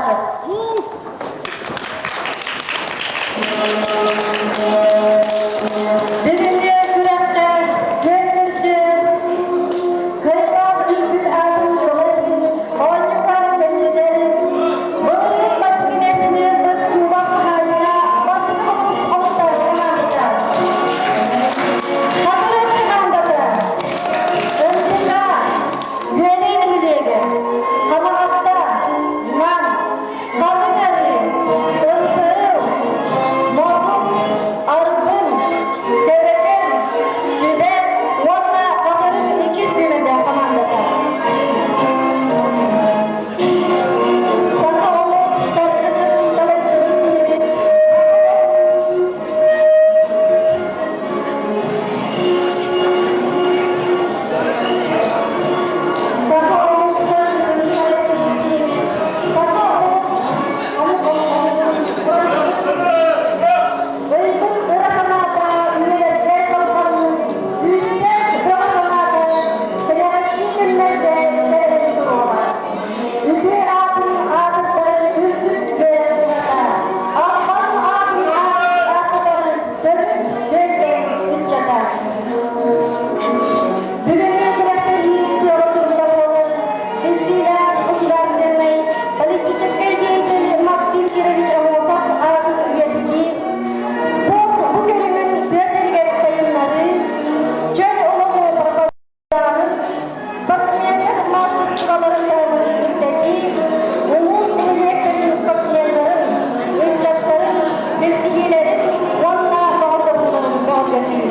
Бурнашев. Бүгүҥҥү күрэххэ күөн Кыайыылаах үрдүк аатын ылар оонньууга кэллилэр. Былырыын бастакы миэстэни ылбыт Кубок хаһаайына бастакы хомус хомустар хамаандата. Хатырык хамаандата МТК Үөдэй нэһилиэгэ Хамаҕатта Нам Хатыҥ Арыы МПЛ Модут Арбын Тэбэкэн Түбэ уонна Хатырык иккис сүүмэрдээх хамаандата. Саха омук саргытын салайсыбыт киһибит Саха омук саргытын салайсыбыт киһибит Саха омук омук Өлбүт ыра санаата үйэлэргэ салҕаныы, күүстээх бөҕө санаата кэлэҕэстии күннэргэ кэлэн туруоҕа. Үтүө аатын аатыттан үрдүк үөрэх кыһата, албан аатын ааттатан төрүт дьүөрдээн ыччата. Бүгүҥҥү күрэхтэһии сыала-соруга буолар биллиилээх государственнай политическай деятель Максим Кирович Аммосов аатын үйэтитии, спорт бу көрүҥүн тыа сиригэр сайыннарыы, чөл олоҕу пропагандалааһын, спортсменнар маастарыстыбаларын таһымын үрдэтии, улуус нэһилиэктэрин спортсменнарын, ыччаттарын билсиһиилэрин уонна доҕордоһууларын бөҕөргөтүү.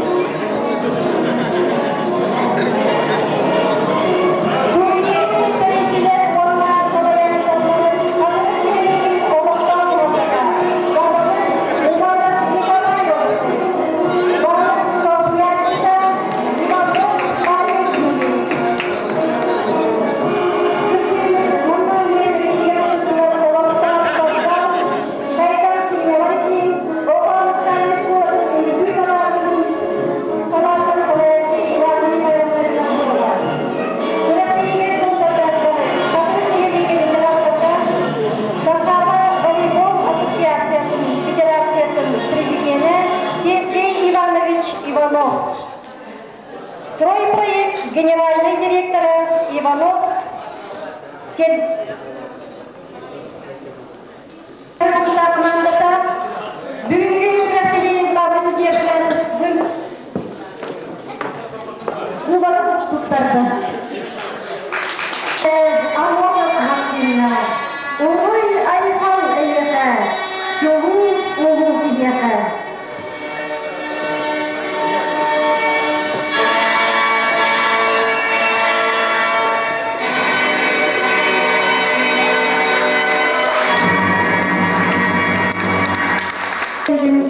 Турнир тэрийдилэр уонна салайан Хатырык нэһилиэгин олохтоох дьаһалтата, баһылык Николай Баһылык солбуйааччыта Иванов Павел Юрьевич. Федерациятын президенэ Сергей Иванович Иванов. Стройпроект генеральный директора Иванов Командата бүгүҥҥү күрэхтэһиини главный судьуйатынан Кубок туттарда. Аммосов Максимна, уруй айхал эйиэхэ, чулуу улуу киһиэхэ.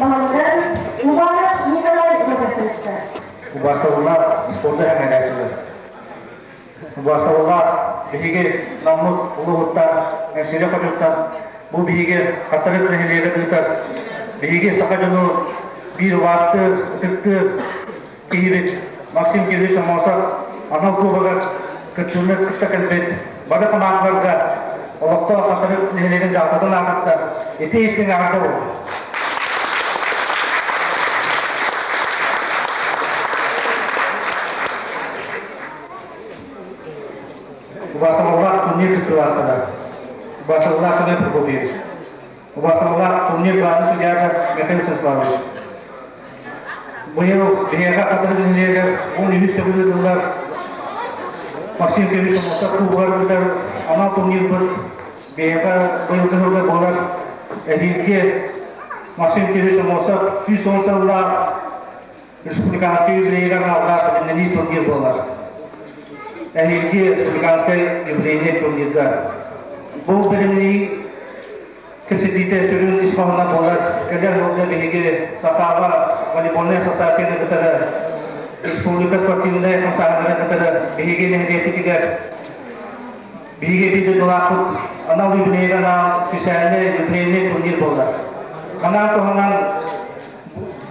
Баһылыгар Николай Прокопьевичка. Убаастабыллаах спорду эҥэрээччилэр. Убаастабыллаах биһиги Наммыт улууһуттан, Эҥсиэли хочуттан бу биһиги Хатырык нэһилиэгин ыытар биһиги саха дьону биир убаастыыр, ытыктыыр киһибит Максим Кириллович Аммосов анал кубогар кыттыыны кытта кэлбит бары хамаандаларга олохтоох Хатырык нэһилиэгин дьаһалтатын аатыттан ити истиҥ эҕэрдэ буоллун. Убаастабыллаах турнир кыттыылаахтара. Убаастабыллаах Семен Прокопьевич. Убаастабыллаах турнир главный судьята Михаил Станиславович. Быйыл биһиэхэ Хатырык нэһилиэгэр 13 төгүл ыытыллар Максим Федорович Аммосов кубогар ыытар анал турнирбыт биһиэхэ быйылгы сылга буолар. Эһиилги Максим Федорович Аммосов 110 сыллаах республиканскай юбилейыгар аналлаах бэлэмнэнии турнир буолар. Эһиилги республиканскай юбилейнай турнирга. Бу бэлэмнэнии кэпсэтиитэ сүрүн ис хоһооно буолар. Кэлэр сылга биһиги Сахаба волейбольнай ассоциацияны кытары республика спортивнай хамсааһыннарын кытары биһиги нэһилиэкпитигэр биһиги биир дойдулаахпыт анал юбилейга анаан специальный юбилейный турнир буолар. Анаан туһанан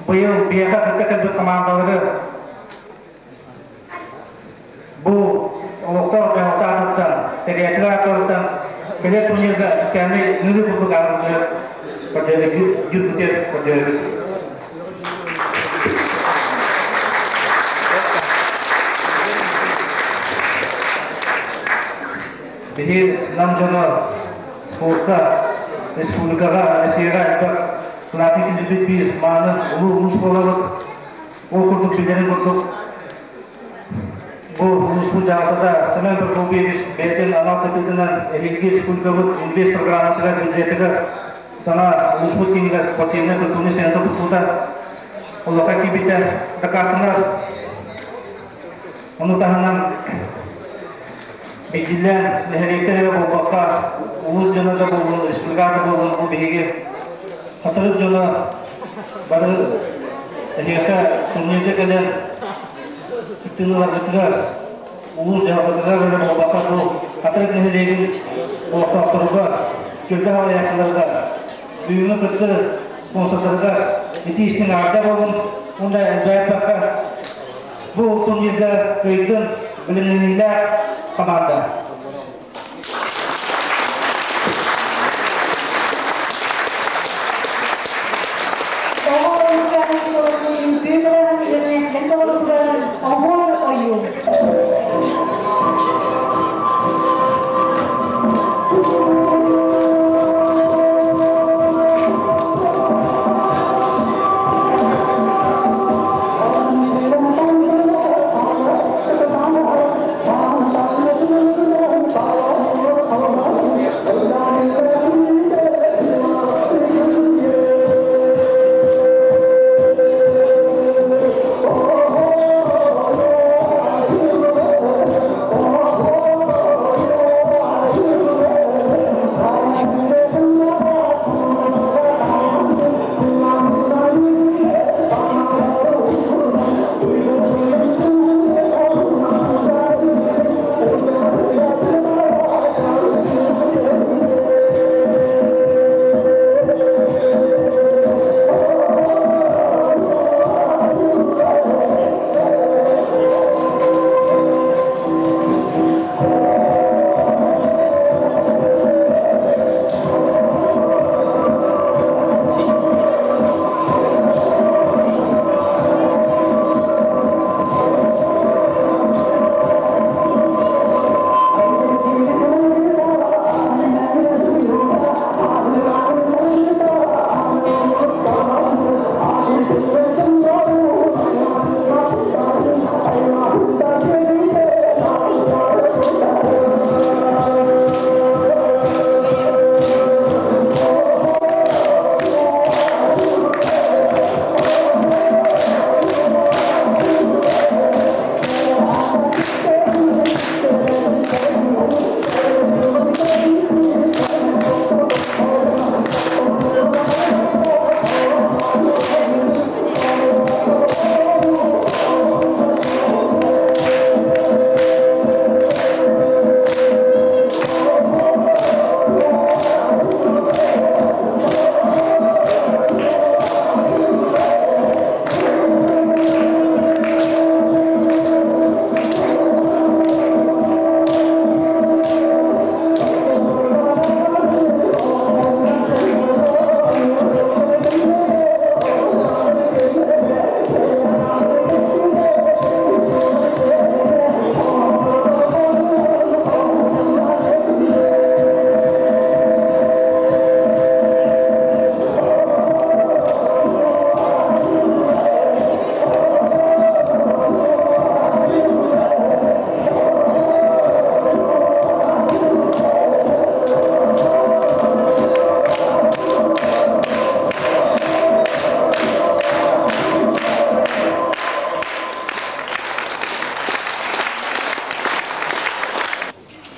Быйыл биһиэхэ кытта кэлбит хамаандалары бу олохтоох дьаһалта аатыттан, тэрийээччилэр ааттарыттан Кэлэр турнирга специальный ныры курдук ааҕыллар көрдөрбүт көрдөрөбүт. Биһи Нам дьоно спортка, республикаҕа, Россияҕа элбэх кылааты киллэрбит биир мааны улуу улуус буолабыт. Ол курдук билэрин курдук бу улууспут дьаһалтата Семен Прокопьевич бэйэтин анал кытыытынан эһиилги республикабыт инвест программатыгар бюджетыгар саҥа улууспут киинигэр спортивнай культурный центр тутуута улахан киирбитэ дакаастанар. Ону таһынан Биллэн, нэһилиэктэр эрэ буолбакка, улуус дьоно да буоллун, республика да буоллун, бу биһиги Хатырык дьоно бары эһиэхэ турнирга кэлэн кыттыыларгытыгар, улуус дьаһалтатыгар эрэ буолбакка, бу Хатырык нэһилиэгин олохтоохторугар, түөлбэ салайааччыларыгар, бүгүҥҥү кытты спонсордарыгар ити истиҥ аҕарда буолун уонна элбээппэккэ бу турнирга кыайдын бэлэмнэниилээх хамаанда. Оҕо ойууга толору үҥкүү кылаһын үөрэнээччилэр толорууларын оһуор ойуу.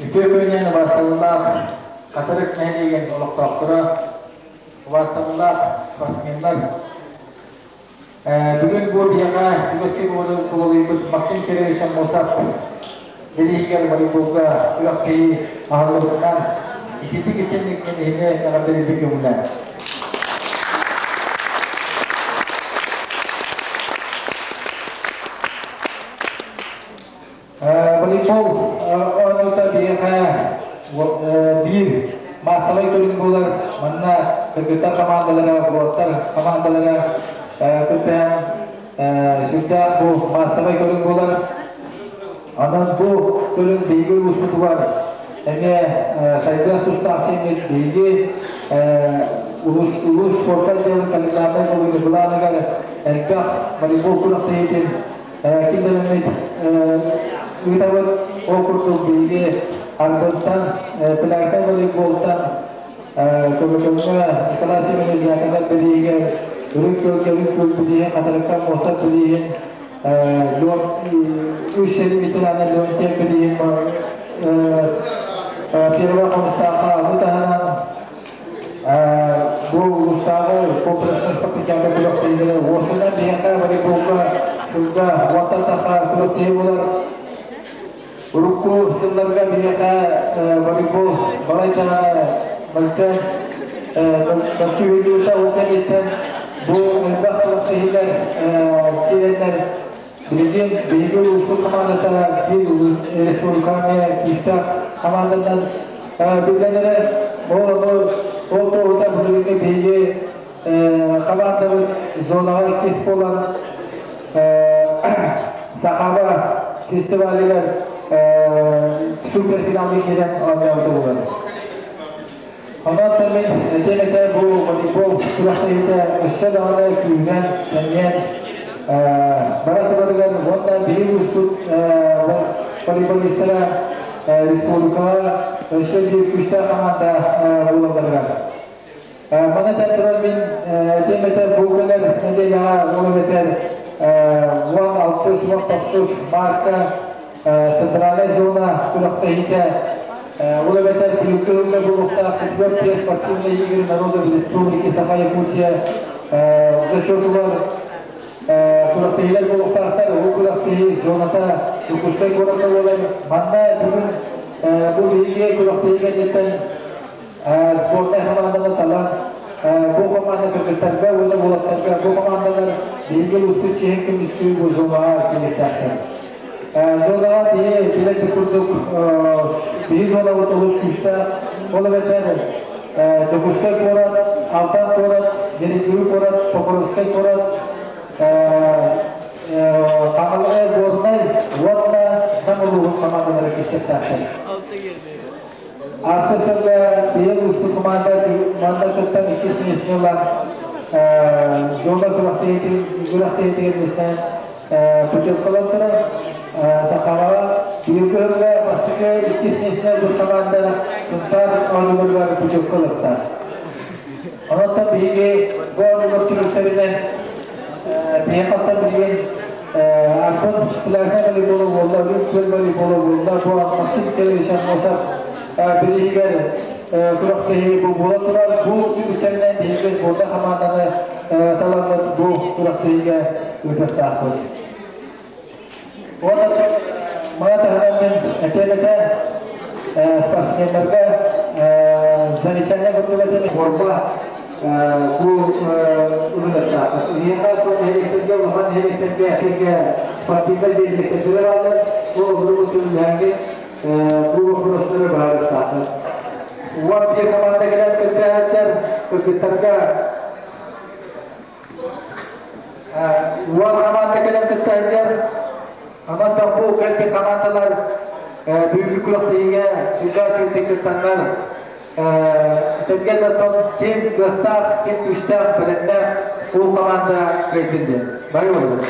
Үтүө күнүнэн убаастабыллаах Хатырык нэһилиэгин олохтоохторо, убаастабыллаах спортсменнар! Бүгүн бу биһиэхэ үгэскэ кубулуйбут Максим Кириллович Аммосов бирииһигэр волейболга күрэхтэһии аһыллыбытынан ититик истинник мин иһини эҕэрдэлиирбин көҥүлээн. Волейбол оонньуута биһиэхэ биир буолар. Манна кыргыттар командалара, уолаттар командалара кыттыһан сүрдээх бу маастабай көрүҥ буолар. Онон бу көрүҥ биһиги улууспутугар эмиэ сайдыах тустаах сиэммит биһиги улуус улуус спорка отделын календарнай былааныгар элбэх волейбол күрэхтэһиитин киллэрэммит ыытабыт. Ол курдук биһиги Арбынтан пляжнай волейболтан Көмөкөҥҥө Николай Семенович Дьяконов билиигэр Үрүҥ Күөлгэ Үрүҥ Күөл билииһин, Хатырыктан Муоста билииһин, үс сэрии ветерана Леонтьев билииһин Первый Хомустаахха ону таһынан бу улуустааҕы комплекснай спартакиада күрэхтэһиилэрэ уопсайынан биһиэхэ волейболга сылга уонтан тахса күрэхтэһии буолар. Урукку сылларга биһиэхэ волейбол балайда мөлтөөн мөлтүүһүлүүтэ ол кэнниттэн бу элбэх күрэхтэһиилэр киирэннэр билигин биһиги улууспут командата биир республикаҕа күүстээх команданан биллэн эрэр. Ол ону ол туоһута билигин биһиги командабыт зонаҕа иккис буолан Сахаба фестивалыгар суперфиналга киирэн оонньообута буолар. Онон мин этиэм этэ бу волейбол күрэхтэһиитэ өссө даҕаны күүһүнэн, сэниэн бара турарыгар уонна биһиги улууспут волейболистара республикаҕа өссө биир күүстээх команда буолалларыгар. Маны этэн туран мин этиэм этэ бу кэлэр нэдиэлэҕэ ол эбэтэр 16 19 марка центральная зона күрэхтэһиитэ ол эбэтэр түмүккэ ыһыллар буолуохтаах четвертые спортивные игры народов Республики Саха-Якутия зачетугар күрэхтэһиилэр буолуохтаахтар. Ол күрэхтэһии зоната Дьокуускай куоракка буолар. Манна бүгүн бу биһиги күрэхтэһии кэнниттэн сборнай хамаанданы талан бу команда кыргыттарга уонна уолаттарга бу командалар биһиги улууспут чиэһин көмүскүү бу зонаҕа киириэхтээхтэр. Зонаҕа биһи билэр курдук биһи зонабыт олус күүстээх. Ол эбэтэр Дьокуускай куорат, Алтан куорат, Нерюнгри куорат, Покровскай куорат, Хаҥалай, Горнай уонна Нам улууһун командалара киирсиэхтээхтэр. Ааспыт сылга быйыл уустук команда манна кыттан иккис миэстэни ылан зона күрэхтэһиитигэр миэстэнэн путевкалан турар. Сахаҕа быйылгы сылга бастакы иккис миэстэни ылбыт команда Сунтаар оонньууларыгар путевка ылыахтаах. Онон биһиги бу оонньуулар түмүктэринэн биһиэхэ билигин Антон пляжнай волейбола буолла, Үрүҥ Күөл волейбола буолла, бу Максим Михайлович Аммосов бирииһигэр күрэхтэһии бу буола турар. Бу түмүктэринэн биһиги сборда хамаанданы таламмыт бу күрэхтэһиигэ ыытыахтаахпыт. Уонна маны таһынан мин этиэм этэ спортсменнарга замечание курдук этим борьба бу ылыныахтаах. Биһиэхэ нэһилиэктэргэ улахан нэһилиэктэргэ спортивнай биэриэктэрдэр бааллар. Бу обургу түмүлэһэҥҥит бу боппуруостары быһаарыахтаахтар. 11 команда кэлэн кыттыһааччар кыргыттарга уон команда кэлэн кыттыһаллар. Онон бу кэлбит командалар бүгүҥҥү күрэхтэһиигэ сүрдээх үчүгэйдик кыттаннар тэҥҥэ да ким кыахтаах, ким күүстээх, бэлэмнээх бу команда кыайсын диэн. Бары буоллун.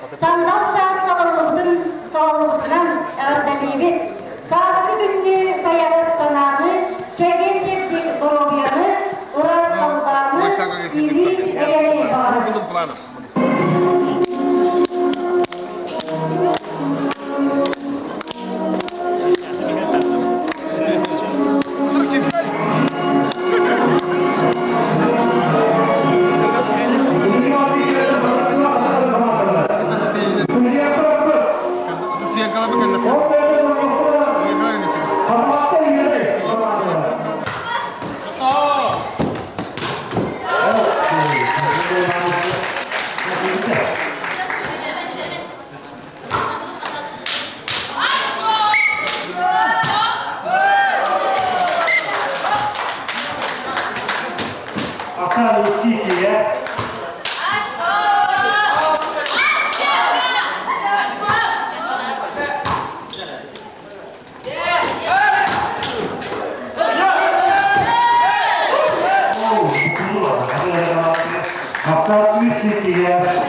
Сандал саас салаллыбытын салаллыбытынан эҕэрдэлиибит! Сааскы күннүү сайаҕас санааны, чэгиэн-чэбдик доруобуйаны, ыраас халлааны, или эйэни баҕарабыт! Оксана Юстиция. Оксана Юстиция.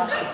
Out.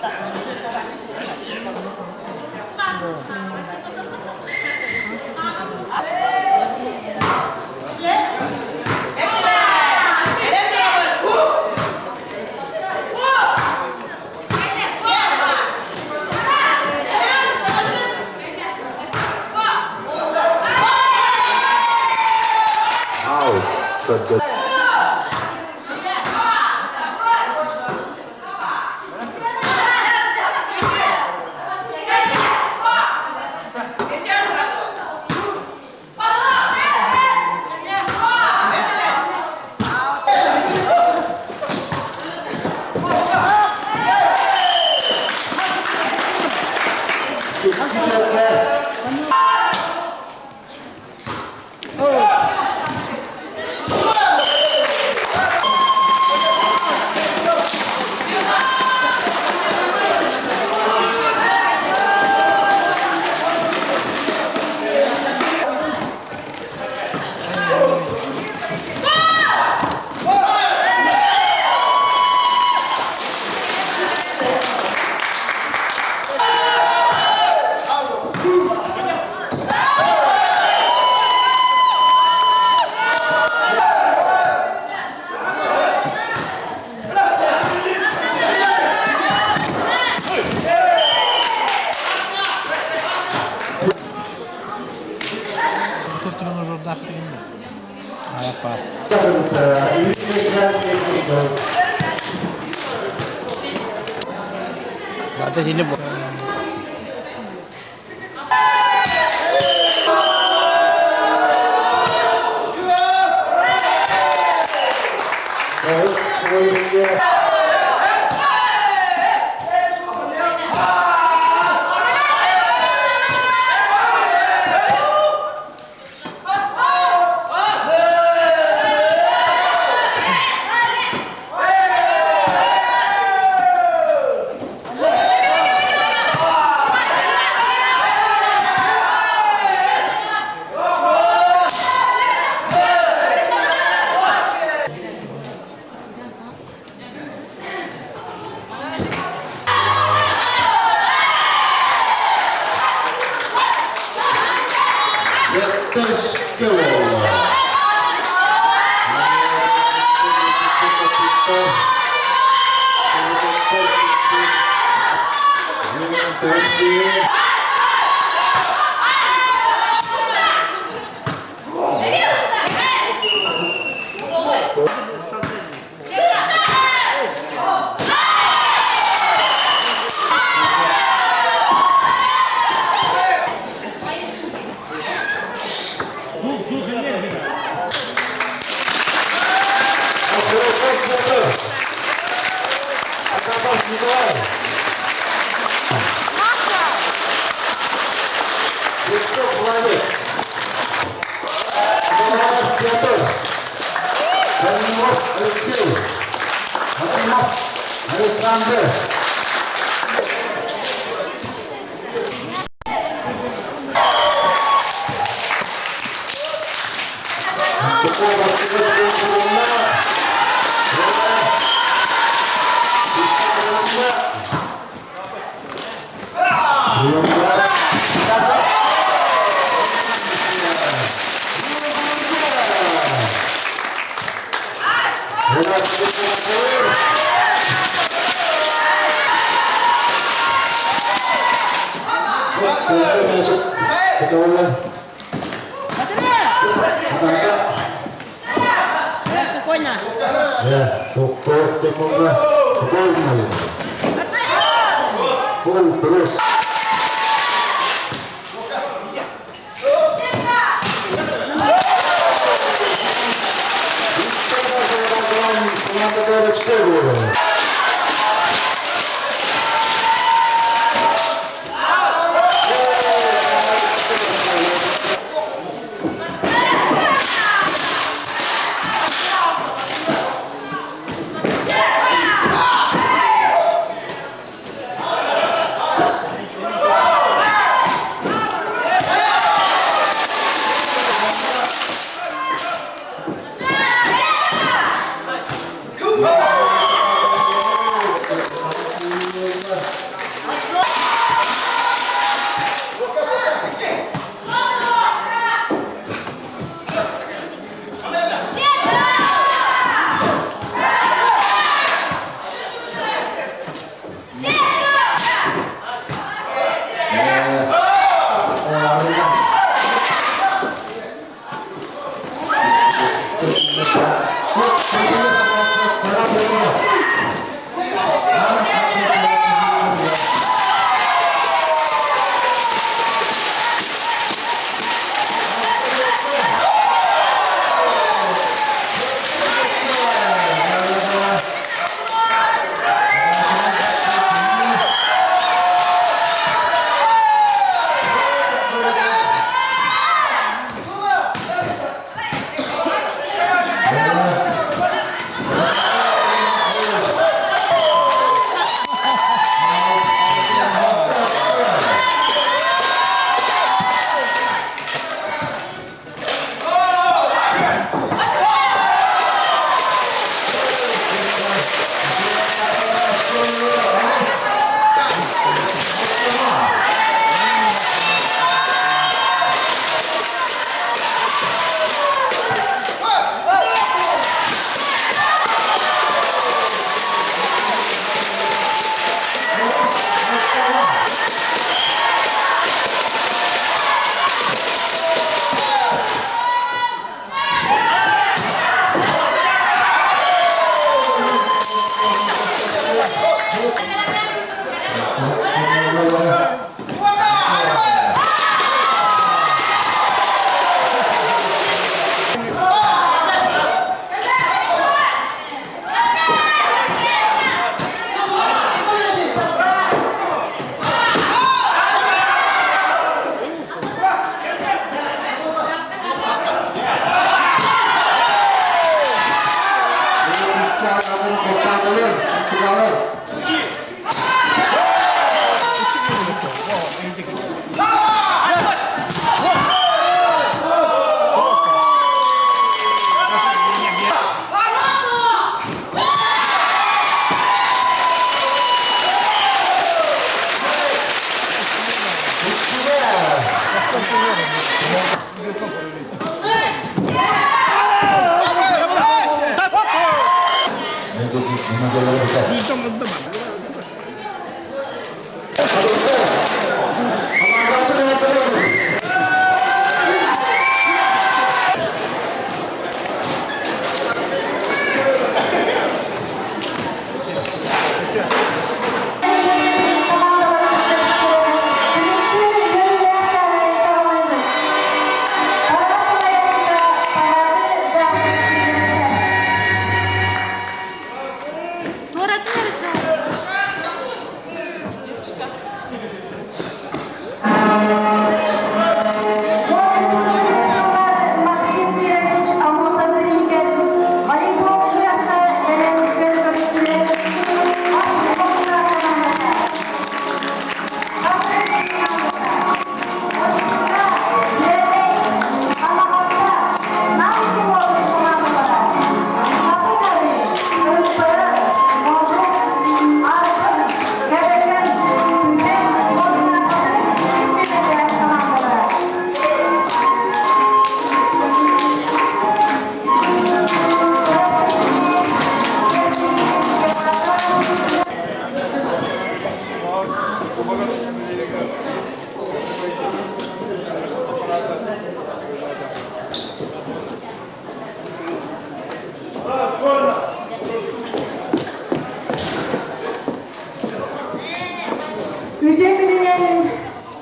Үтүө күнүнэн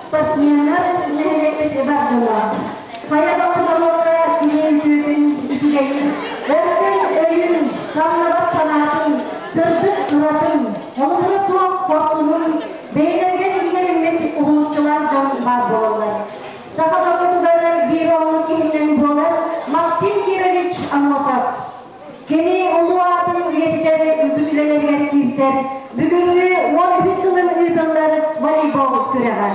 спортсменнар нэһилиэкпит бар дьоно. Хайа баҕар норуокка кини үтүөтүн, үчүгэйин, өркөн өйүн, самныбат санаатын, сырдык ыратын, холобура суох хорсунун бэйэлэригэр иҥэриммит уһулуччулаах дьон баар буолаллар. Саха норуотугар биир оннук киһинэн буолар Максим Кирович Аммосов. Кини улуу аатын үйэтитэр үгүс үлэлэригэр киирсэр, бүгүҥҥү 13 сылын ыытыллар волейбол күрэҕэ.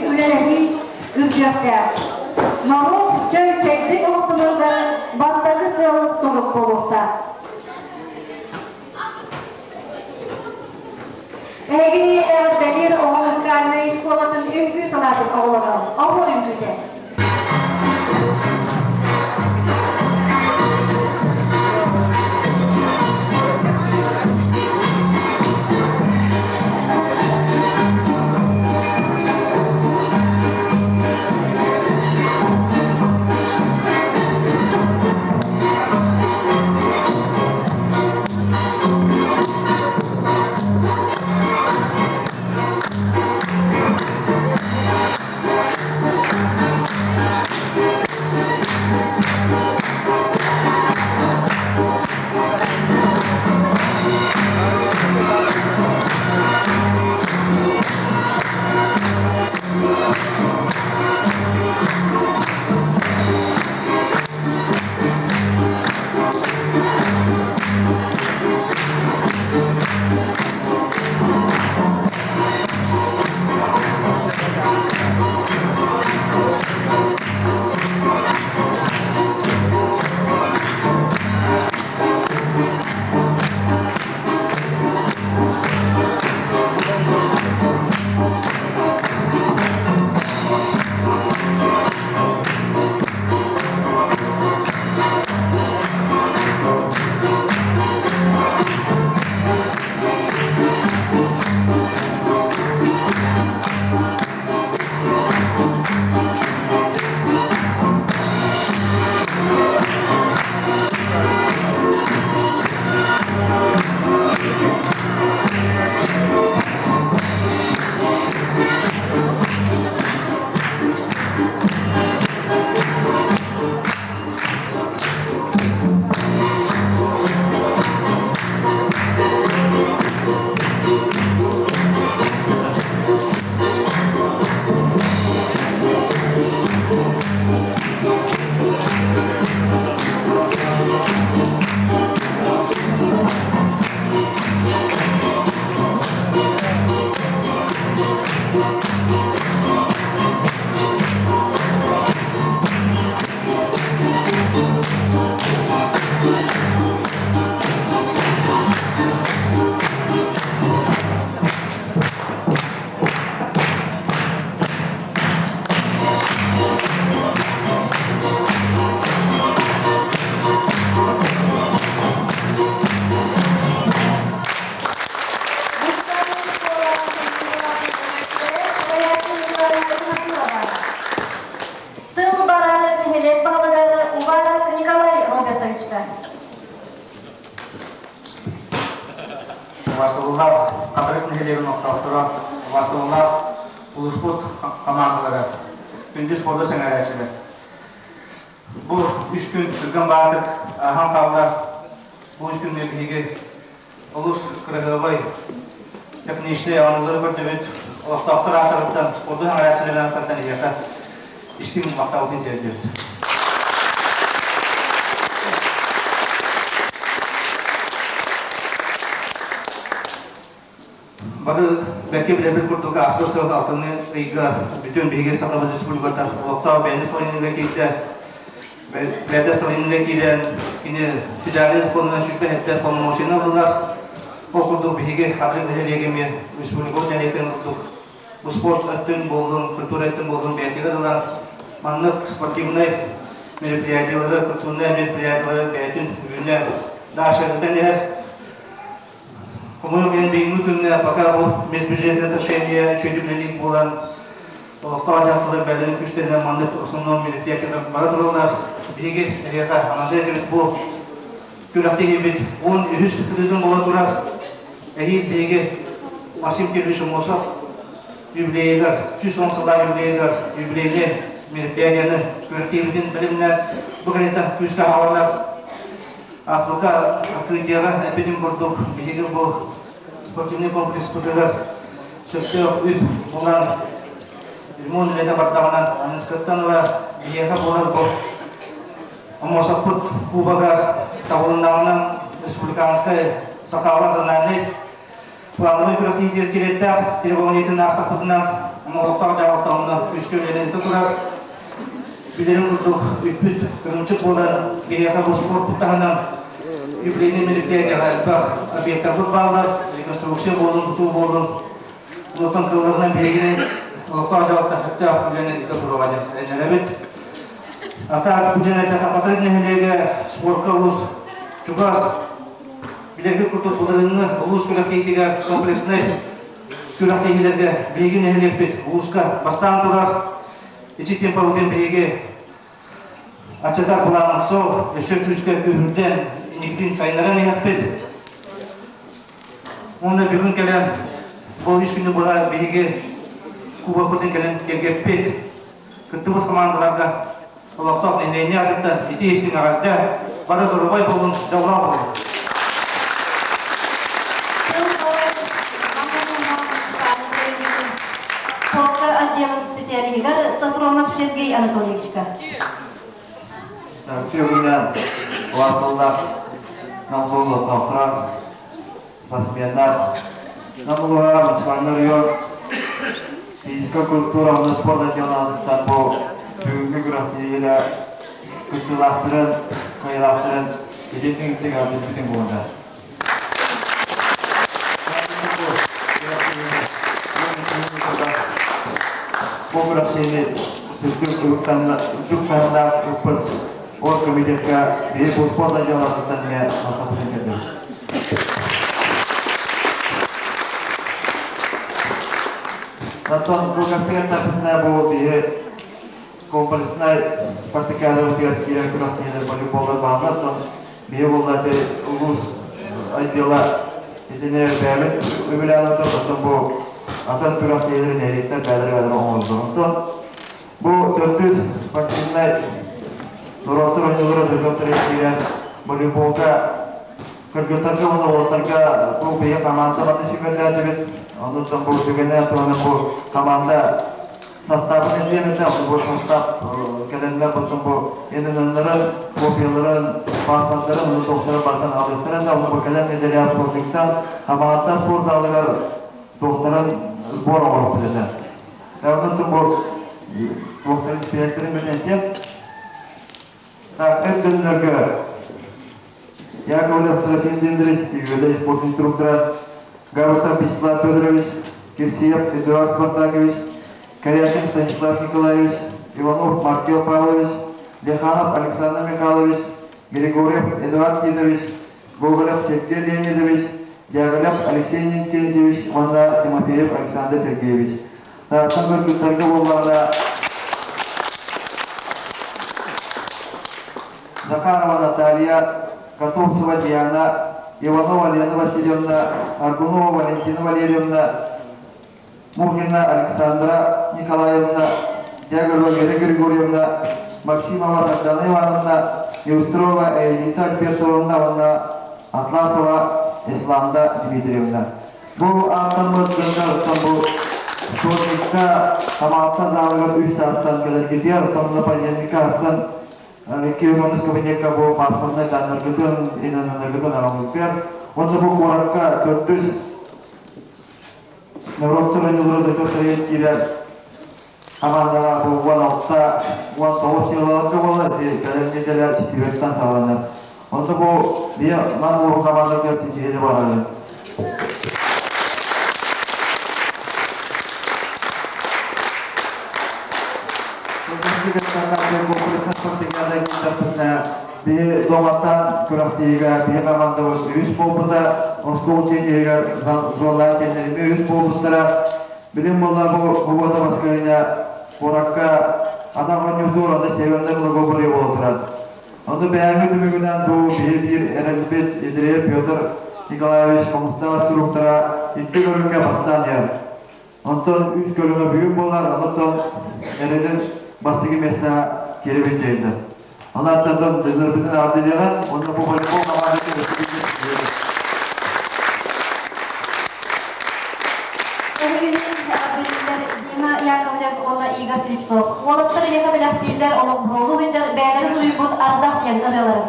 Үлэлэһии үрдүөхтээх. Норуот чөл чэйдик олохтонорго бастакы сыал-сорук буолуохтаах. Эһигини эҕэрдэлиир оҕо музыкальнай школатын үҥкүү салаатын оҕолоро оһуор үҥкүүтэ. Анатольевичка. Убастабыллаах Хатырык нэһилиэгин олохтоохторо, убастабыллаах улууспут хамаандалара, күндү спорду сэҥээрээччилэр. Бу үс күн түргэн баатык ааһан хаалла. Бу үс күҥҥэ биһиги олус кыраһыабай техничнэй оонньуулары көрдүбүт. Олохтоохтор ааттарыттан, спорду сэҥээрээччилэрин ааттарыттан эһиэхэ истиҥ махталбытын тиэрдэбит. Бары бэркэ билэрбит курдук ааспыт сыл алтынньы ыйга бүтүн биһиги Сахабыт Республиката олохтоох бэйэни салайыныыга киирдэ. Бэйэтэ салайыныыга киирэн кини федеральнай сокуонунан 107 полномочияны ыллылар. Ол курдук биһиги Хатырык нэһилиэгэ эмиэ республикабыт нэһилиэтин курдук спорт өттүн буоллун, культура өттүн буоллун бэйэтигэр ылан маннык спортивнай мероприятиелары, культурнай мероприятиелары бэйэтин үбүнэн даашарытан иһэр. Хомойуох иһин бүгүҥҥү күҥҥэ пока бу межбюджетное отношение үчүгэйдик үлэлиир буолан олохтоох дьахталлар бэйэлэрин күүстэринэн маннык основном мероприятиелар бара тураллар. Биһиги эһиэхэ анатыы этибит бу күрэхтэһиибит 13 кытыытын буола турар. Эһиил биһиги Максим Кириллович Аммосов юбилейыгар, 110 сыллаах юбилейыгар юбилейный мероприятияны күрэхтэһиибитин бэлэмнээн бу кэнниттэн күүскэ хааланар. Ааспыкка открытиеҕа эппитим курдук, биһиги бу спортивнай комплекспытыгар сөптөөх үп булан, ремонт үлэтэ бардаҕына, аныскыттан ыла биһиэхэ буолар бу Омосоппут кубогар табылыннаҕына республиканскай Сахаала национальнай плановай күрэхтэһиитигэр кириэттээх церемониятын аастахпытына олохтоох дьаһалта онно күүскэ үлэлээн турар. Билэрин курдук үппүт кырыымчык буолан биһиэхэ бу спорт таһынан юбилейный мероприятиеҕа элбэх объектарбыт бааллар, реконструкция буолун, тутуу буолун. Онтон кылларынан биһигини олохтоох дьаһалта сөптөөх үлэни ыыта туруоҕа диэн эрэнэбит. Ата Кудьан этэ Хатырык нэһилиэгэ спорка улус чугас билэргэ курдук былырыыҥҥы улуус күрэхтэһиитигэр комплекснай күрэхтэһиилэргэ биһиги нэһилиэкпит улууска бастаан турар. Ити темпабытын биһиги аччатар былааммыт суох, өссө күүскэ күүһүрдэн инникитин сайыннаран иһэхпит. Уонна бүгүн кэлэн бу үс күнү быһа биһиги кубокпытын кэлэн кэргэппит. Кыттыбыт хамаандаларга олохтоох нэһилиэнньэ аатыттан ити истиҥ эҕэрдэ, бары доруобай буолун, дьоллоох буолун! Спорка отделын специалиһыгар Софронов Сергей Анатольевичка. Сүөгүнэн улаатыллар Намлуулу Тоохторо спортсменнар Намлуура муниципальный район физическая культура уонна спорт отделын бу бүгүҥҥү күрэхтэһиилэр кыттыылаахтарын, кыайыылаахтарын итинник сыһыаннаспытын буолла. Бу күрэхтэһиини үрдүк таһымнаах ыппыт ол комитетка биһи бу спорт отделатыттан эмиэ махталбытын көрдөрөбүт. Оттон бу конференциябытына бу биһи комплекснай спартакиадабытыгар киирэр күрэхтэһиилэр волейболлар бааллар. Оттон биһи буолла улуус отдела итини бэйэбит үбүлээн оттон бу атын күрэхтэһиилэри нэһилиэктэр бэйэлэрэ бэйэлэрэ оҥороллор. Онтон бу төрдүс спортивнай норуоттар оонньуулара дойдулар киирэн волейболга кыргыттарга уонна уолаттарга бу биһи команда баны сүүмэрдээтибит. Оннуттан бу түгэнэ туһана бу команда састаабын этиэм этэ. Бу састаап кэлэннэр бутун бу ННН-ларын, копияларын, паспорттарын, ону туохтарын барытын аҕалыахтара этэ. Ону бу кэлэн нэдиэлэ спортиктан Хамаҕатта спорт залыгар туохтарын сбор оҥоруохпут этэ. Оннуттан бу туохтарын испиэһэктэрин билэн Так, эр Яковлев Трофим Дмитриевич, юбилей спорт инструктора, Гаврилов Вячеслав Федорович, Кирсиев Эдуард Спартакович, Корякин Станислав Николаевич, Иванов Маркел Павлович, Леханов Александр Михайлович, Григорьев Эдуард Титович, Гоголев Сергей Леонидович, Яковлев Алексей Никитич уонна Тимофеев Александр Сергеевич. Тааттан кыргыттарга буоллаҕына Захарова Наталья, Готовцева Диана, Иванова Лена Васильевна, Аргунова Валентина Валерьевна, Мухина Александра Николаевна, Дягорова Вера Григорьевна, Максимова Сардана Ивановна, Неустрова Элита Альбертовна уонна Атласова Исланда Дмитриевна. Бу ааттаммыт дьоннор бу Сотникка Хамааттан даалыгар үс саастан кэлэргитигэр, оттон понедельникка астан 210 кабинекка бу паспортнай даннаргытын, инаннаргытын аҕалбыппар. Онно бу куоракка төрдүс норуоттар ойуулара дөтөр сайын киирэр хамаандаҕа бу 16 19 сыалаларга буолар кэлэр неделя четверттан саҕаланар. Онно бу биир нам улуу хамаандатыгар тиийиини барарын. Биһи Доматтан күрэхтиигэ биһи командабыт үһүс буолбута, оскуол тиэннэригэр зонлаах тиэннэрими үһүс буолбуттара. Билим буолла бу буота баскырыня куоракка ана оонньуутуур аны северный многоборье буола турар. Ону бэйэҥҥи түмүгүнэн бу биһи биир эрэлбит Андреев Петр Николаевич Хомустаах куруктара икки көрүҥҥэ бастаан иһэр. Онтон үс көрүҥэ бүгүн буолар, онтон эрэлин бастакы миэстэҕэ киирэбин дьайда. Онон аттардан дьоннорбутун аҕардылыаҕын, уонна бу волейбол хамаандатын өссө Эһигини эҕэрдэлииллэр Дима Яковлев уонна Игорь Слепцов. Уолаттар эйиэхэ бэлэхтииллэр олох буруолуу сылдьар бэйэлэрин суруйбут Ардах диэн ырыаларын.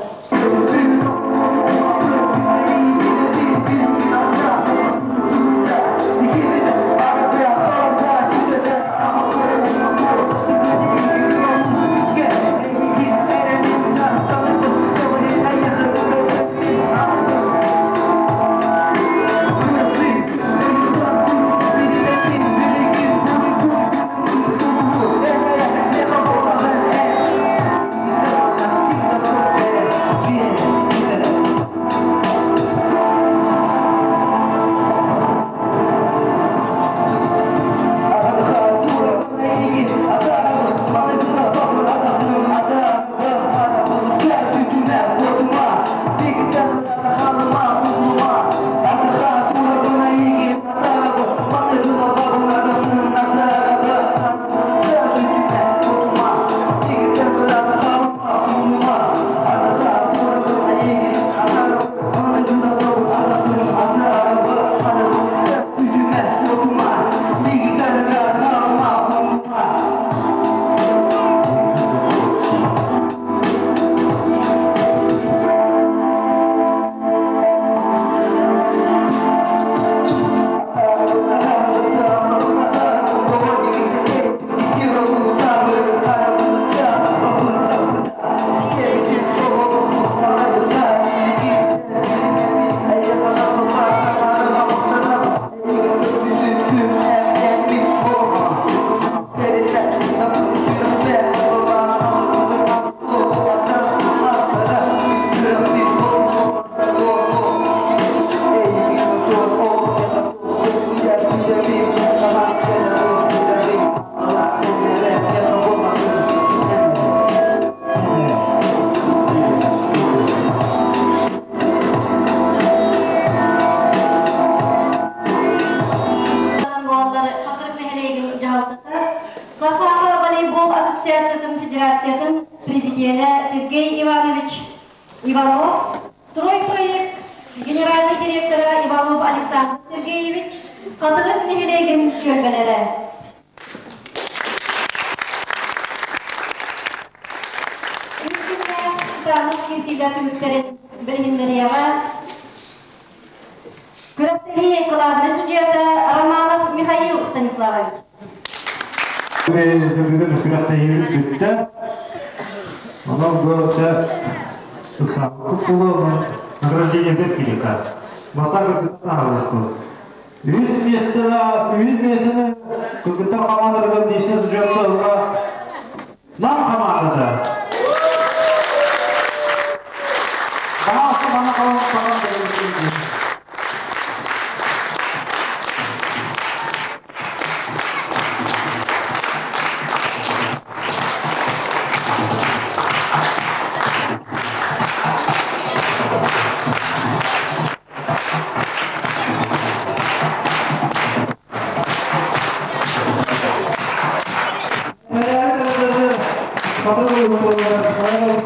Буоллар Хатырык нэһилиэгин дьаһалтата Сахаҕа волейбол ассоциациятын федерациятын президенэ Сергей Иванович Иванов, стройпроект генеральный директора Иванов Александр Сергеевич, Хатырык нэһилиэгин түөлбэлэрэ. Үс күннээх киирсиилэр түмүктэрин билиһиннэриэҕэ Күрэхтэһии кылаабынай судьуйата Романов Михаил Станиславович. Бүгүн күрэхтэһии бүттэ. Онон бу ыксаабыт буолуо, награждение киирдэ. Бастакы Үс миэстэҕэ, үс миэстэни кыргыттар хамаандаларыгар личный судьуйата ылла Нам хамаандата. Баҕалаах манна халан саҕан Буолаллар.